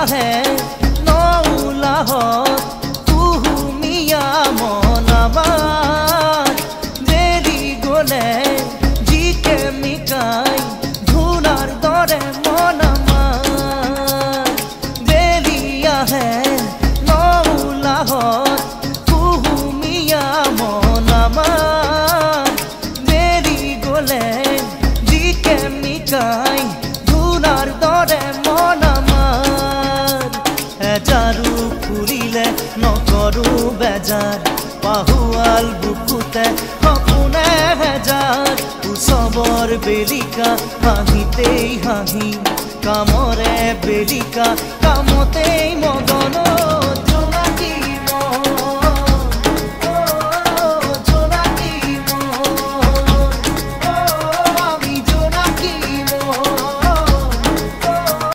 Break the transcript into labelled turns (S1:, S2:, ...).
S1: আহে ন উলাহত কুহুমীয়া মন আমাৰ, দেৰি গ'লে জিকে মিকাই ধূলাৰ দৰে মন আমাৰ। দেৰি আহে ন উলাহত কুহুমীয়া মন আমাৰ, দেৰি গ'লে জিকে মিকাই ধূলাৰ দৰে মন আমাৰ। এজাৰো ফুৰিলে নকৰো বেজাৰ, পাহুৱাল বুকুতে সপোনে হেজাৰ। উৎসৱৰ বেলিকা হাঁহিতেই হাঁহি, কামৰে বেলিকা কামতেই মগন। জোনাকী মন।